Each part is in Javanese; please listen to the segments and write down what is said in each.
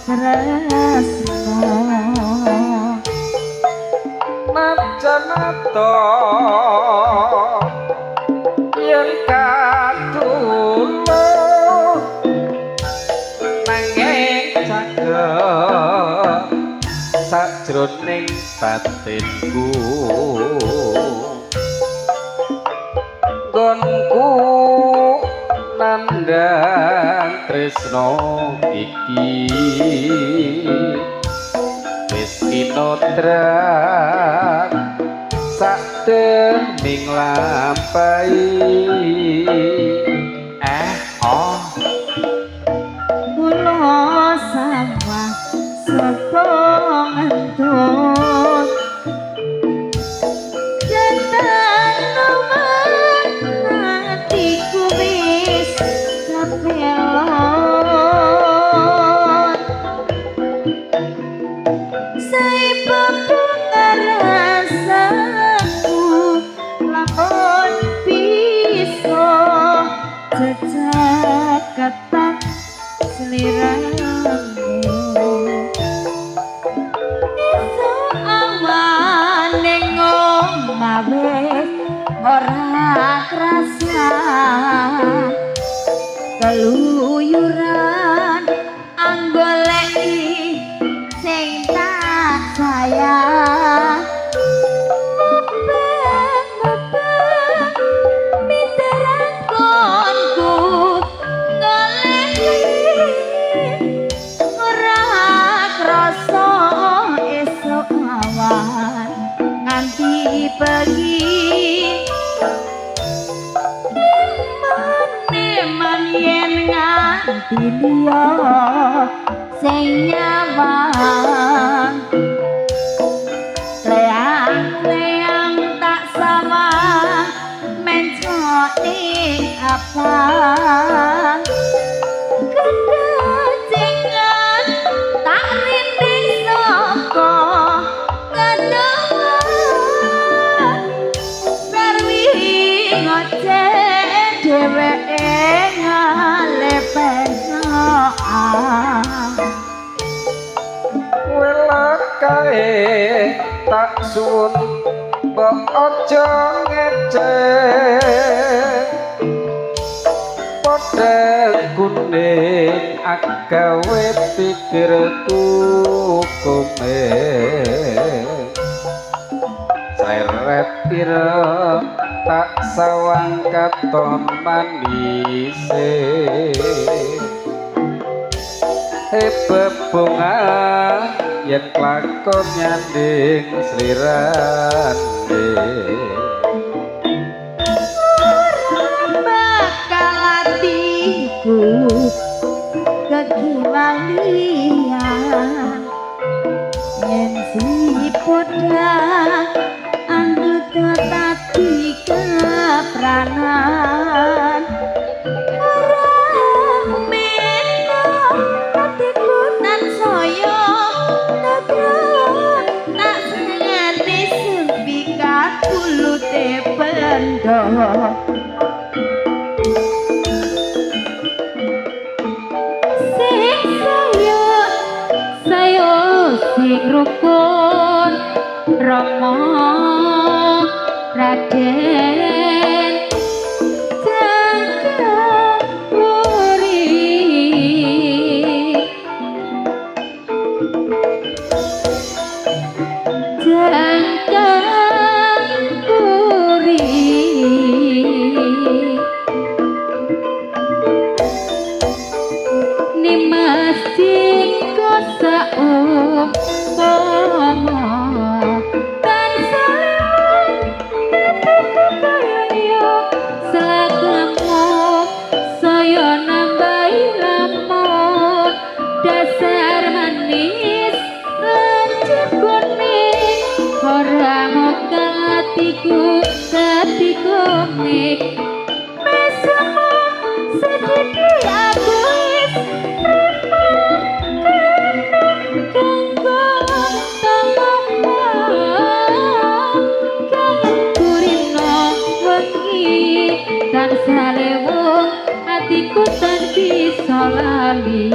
Tresno. Najan to yen katulo nanging cagek sajroning batinku, nggonku nandhang tresno iki wis kinodran sakdeming lampahi. Eh, oh. Kula sawah sapa ngentut Jeneng atiku wis kapelon. Saipun rasaku lamun bisa jejaketan sliramu. Esuk awan ning omah wis ora krasa, keluyuran anggoleki sing tak sayang. Mubeng-mubeng miteran konku goleki ora krasa, esuk awan nganti pagi. Eman yen nganti liya sing nyawang, Leang-leang tak sawang mencok ning apang. Kedacingan tak rinding saka kedohan, Sarwi ngoceh dheweke ngalepesoan. Welakae tak suwun mbok aja ngecek, podhang kuning agawe pikirku komeng. Seret ireng tak sawang katon manise. Bebungah yen klakon nyanding slirane. Ora bakal atiku kekiwalian yen si podang andut tadi kepranan. Ora mena atiku tansaya nagrak tak sengane sembika kulute bendo. Sing sayo sayo sing rukun Rama Raden Jangkapuri. Jangkapuri Nimas jika saumpama tansah atiku kaya liya selagamu saya nambahi lamun dasar manis lancip kuning ora mokal atiku dadi komik. Mesemu sedikit aku wis trimo kanggo tambahan kulino wengi tansah lewung atiku tan bisa lali.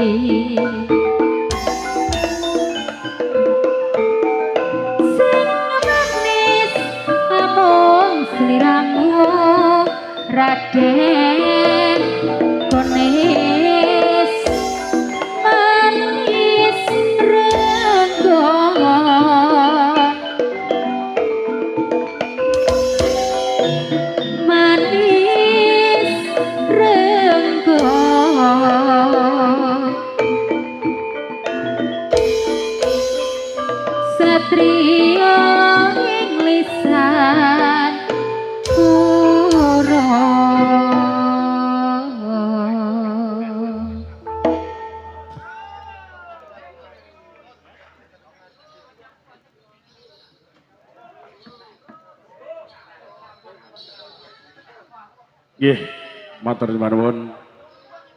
Setya ing lisan pura. Nggih, matur nuwun.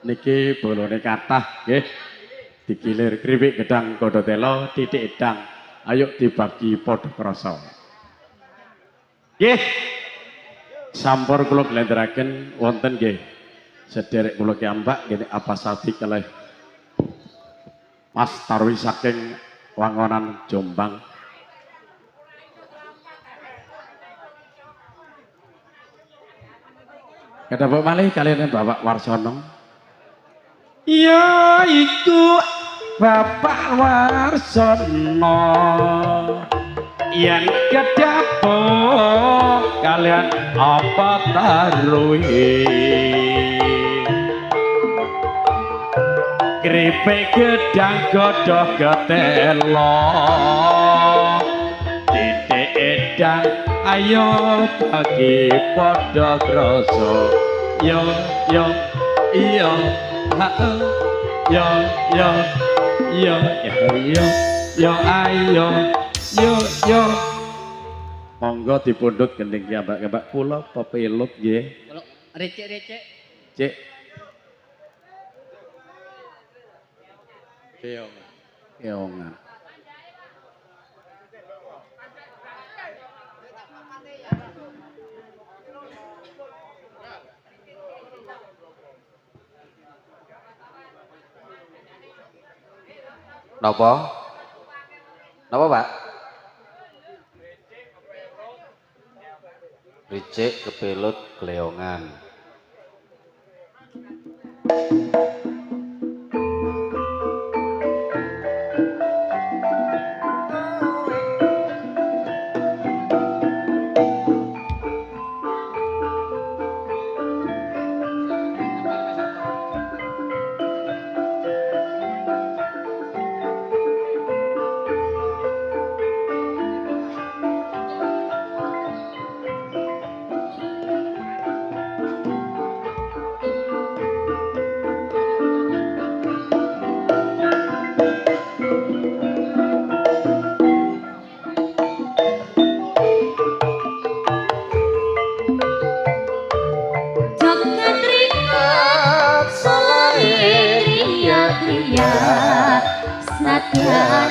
Niki bolone kathah nggih. Digilir kripik gedang godho telo titik edang. Ayo dibagi padha krasa. Nggih. Sampur kula glenderaken wonten nggih. Sederek kula kiambak nggih apa sabi kalih Mas Tarwi saking Wangonan Jombang. Kedapuk malih kaliyan Bapak Warsono. Ya iku Bapak Warsono yen kedapuk kaliyan apa taruhi kripik gedang godhog getelo titik edang ayo bagi padha krasa yo yo iyo ha yo yo yo yo yo ayo yo yo. Monggo dipundhut gending piyambak-piyambak kula pepilut nggih. Recek-recek. Cek. Keongan. Keongan. Napa? Napa, Pak? Ricik kepelut kleongan.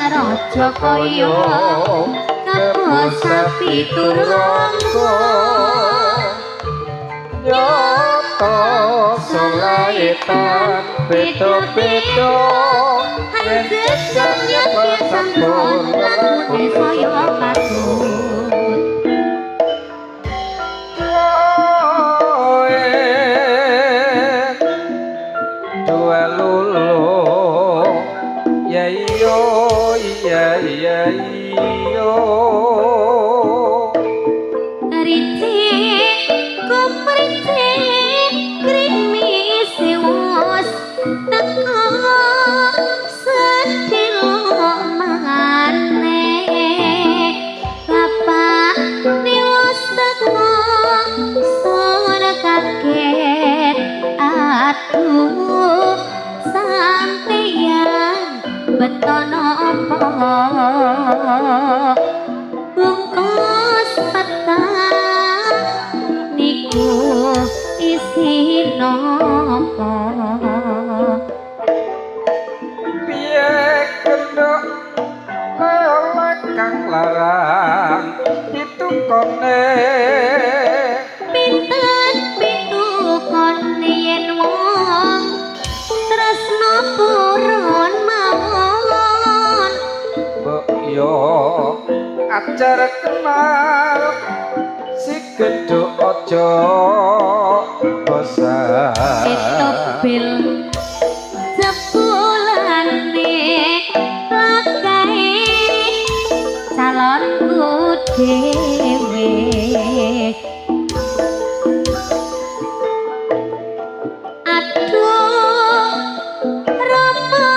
Raja kaya kebo sapi turangga nyata solaetan beda-beda hanjek nyata sampun lakune saya patut. Dua lulu ya iyo ya iya iyo ricik kumricik krimis wos teko sedilo maneh bapak wos teko sore kaget aduh sampeyan betono apa bungkus petang niku isi nopo piye kenduk lelek kang larang pitukone pinten pitukone yen wong tresno purun mawon mbok yo ajar kenal si genduk aja bosan ketopil sepulane lakae calonku dhewe aduh rama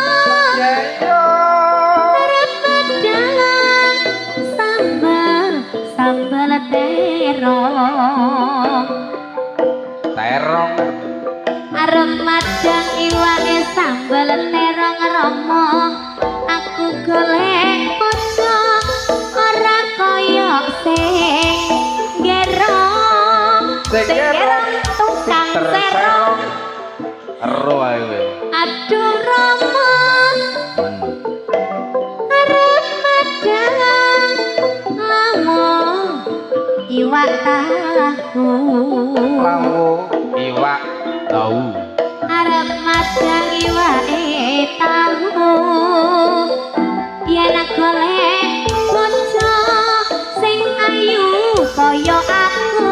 ya yo pedang Terong. Terong. Arep madang iwake sambel terong Rama. Aku golek bojo ora kaya sing gerong. Sing Sing gerong tukang serong. Ero ae kowe. Aduh Rama, arep madang lawo iwak tahu. Lawo iwak tahu. Arep madang iwake tahu. Yen golek bojo sing ayu kaya aku.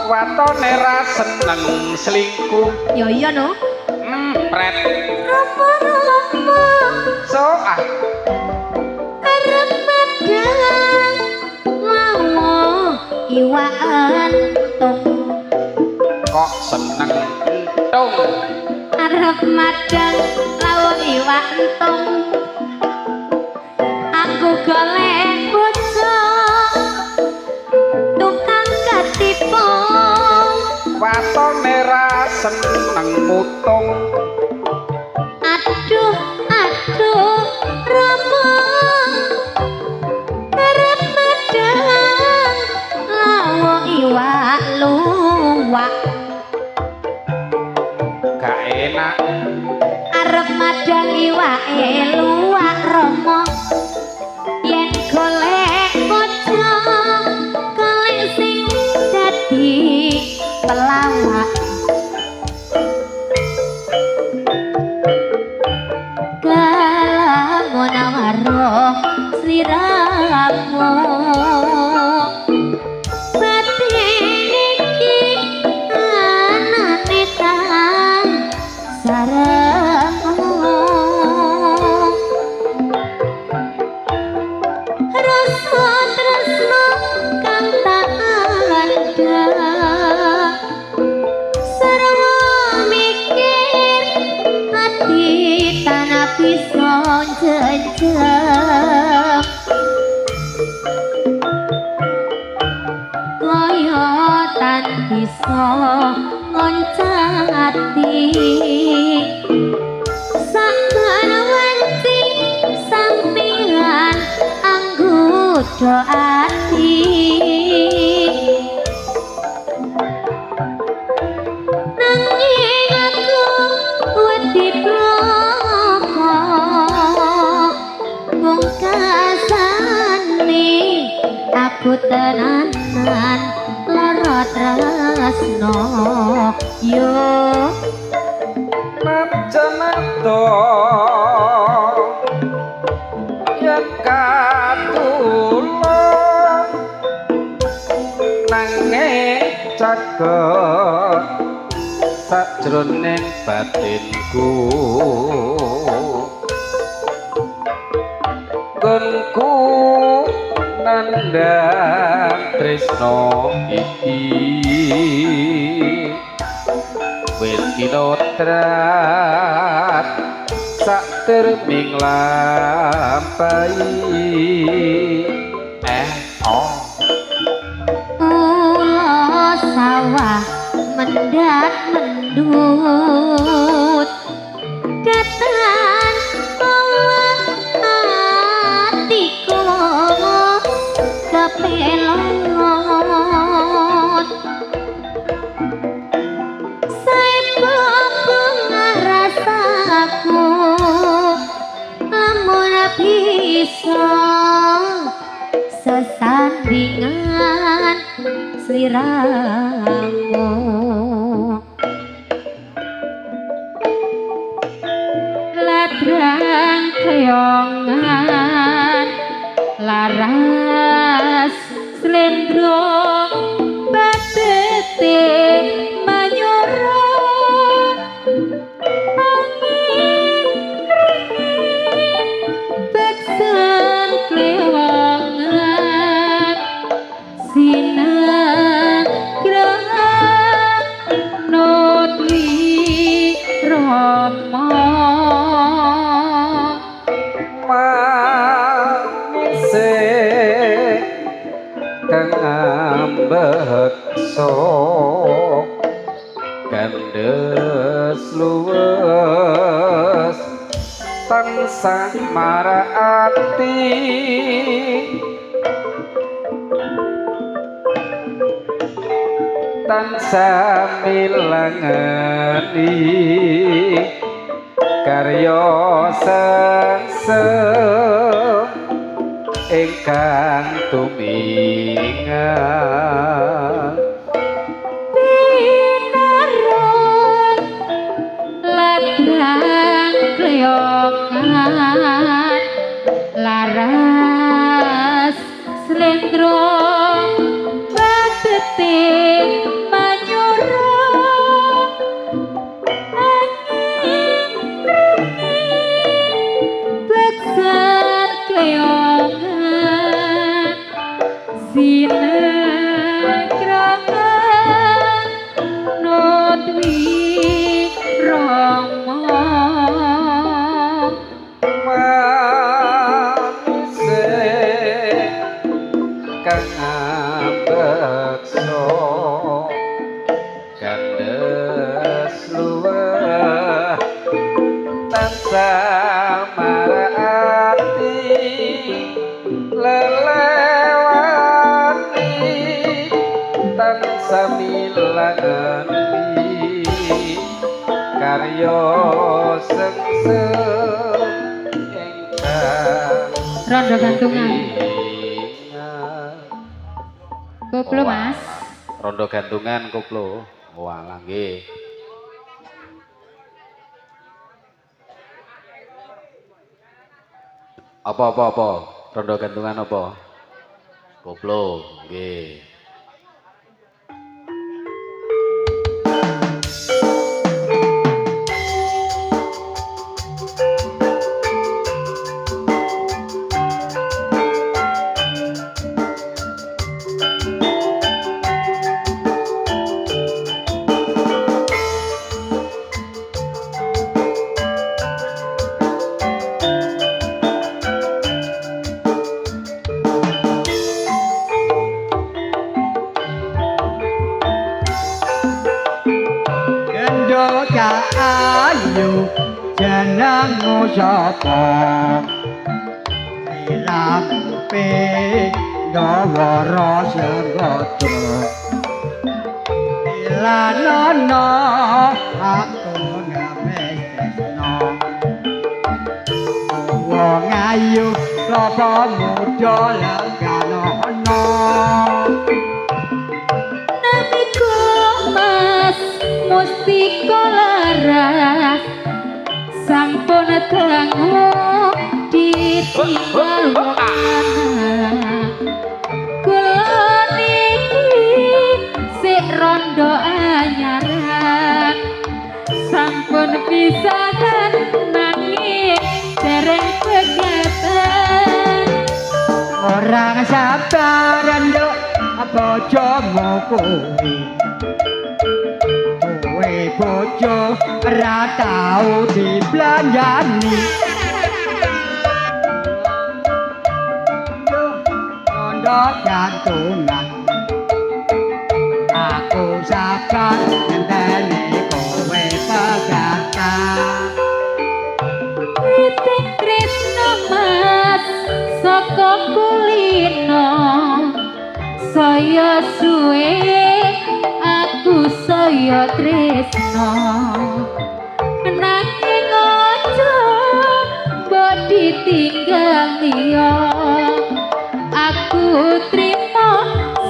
Watone ra seneng selingkuh. Ya iya no. Pret. Rama Rama, So ah. Arep madang lawo iwak entung. Kok seneng entung. Arep madang lawo iwak entung. Aku golek bojo tukang ketipung. Watone ra seneng mutung. Aduh aduh Rama, arep madang lawo iwak luwak. Gak enak. Arep madang iwake luwak Rama. Yen golek bojo golek sing dadi pelawak. Kalamun awaro sliramu, batin iki anane tang saremu. Rasa tresno kang tak andhak, sarwa mikir ati tanah bisa jejeg. Kaya tan bisa ngoncati, saben wanci sampeyan anggoda ati. Nanging aku wedi bloko mung kasane aku tenanan lara tresno yo. Najan ado yen katulung nanging caket sajroning batinku. Nggonku nandhang tresno iki wis kinotrat sak terming lampahi. Oh. Ulo sawah mendat mendut datan atiku kepelot. Saebo rasaku lamun bisa sesandingan sliramu. Ladrang keyongan laras slendro batete manyura. Angin ringin beksan klewongan sinagrah nutwi Rama. Manise kang ambeksa kandes luwes tansah marati tansah milangeni karya sengsem ingkang tuminga pinarung ladang kleyongan laras slendro batete manyura angin ringin beksan kleyongan sinekrakan nodwi rama manise kang ambeksa kandes luweh tansah marati lelewani tansah milangeni karya sengsem ingkang rondo gantungan koplo Mas. Rondo gantungan koplo. Walah nggih. Apa? Rondo gantungan apa? Koplo nggih. Ayu jenengmu sapa siramu dawa rasa godro ilanono aku ngemis tresno wong ayu sapa muda leganono namiku Mas Mustika Laras sampun dangu ditinggal wong anak kula niki sik rondo anyaran sampun pisahan nanging dereng pegatan ora sabar nduk bojomu kuwi kowe bojo ora tau diblanjani rondo jantungan aku sabar ngenteni kowe pegatan witing tresno Mas saka kulino saya suwe aku saya tresno nanging aja mbok ditinggal liya aku trimo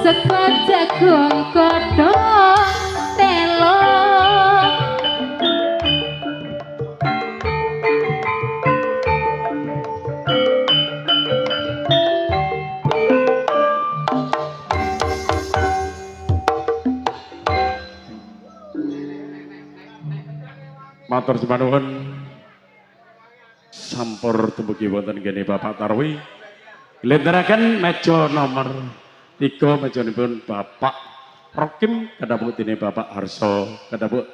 saka jagung kodhok telo. Matur sembah nuwun. Sampur dumugi wonten nggene Bapak Tarwi. Glenteraken meja nomor 3 mejanipun Bapak Rokim kadhapuk dene Bapak Harso kadhapuk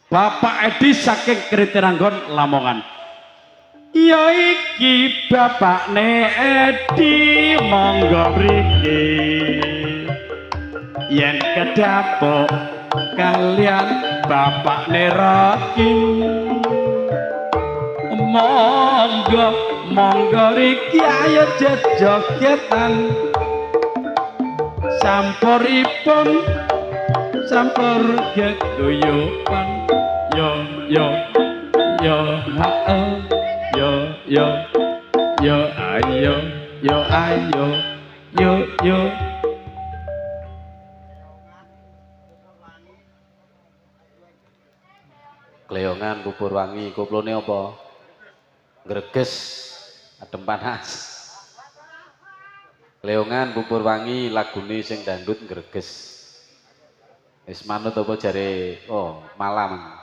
Bapak Edi saking Kritiranggon Lamongan. Ya iki bapakne Edi monggo mriki. Yen kedapuk kalian bapak Rokim. Monggo monggo riki ayo jejogetan. Sampuripun sampur geguyupan. Yo yo yo ha yo yo yo ayo yo ayo yo yo. Kleongan bubur wangi koplone apa? Greges adem panas. Kleongan bubur wangi lagune sing dangdut greges. Wis manut apa jare oh malam.